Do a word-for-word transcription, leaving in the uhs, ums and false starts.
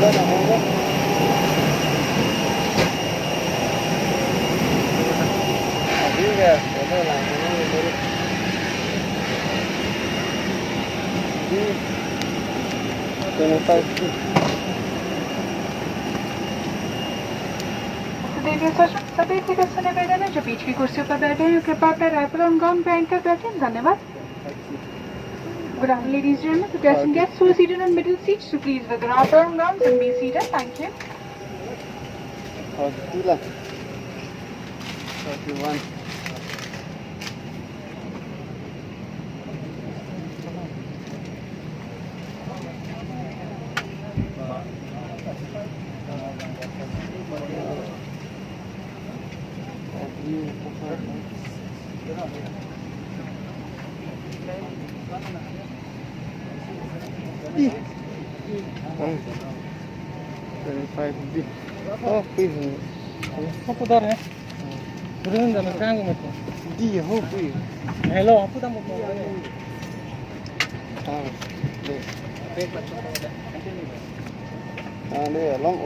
Twenty-five. सभी सदस्यों से निवेदन है, जो बीच की कुर्सियों पर बैठे हैं, कृपया अपने wrapper और gown पहनकर बैठें। धन्यवाद। Good afternoon, ladies and gentlemen. Requesting guests who are seated in middle seats to please wear the wrapper and gowns and be seated. Thank you. Forty-two lah. Forty-one. Twenty-five B. Oh, please. Apa dah ni? Turun dan sekarang aku mati. Di ho, please. Hello, apa dah mau? Ah, deh. Ah, deh, long, oh,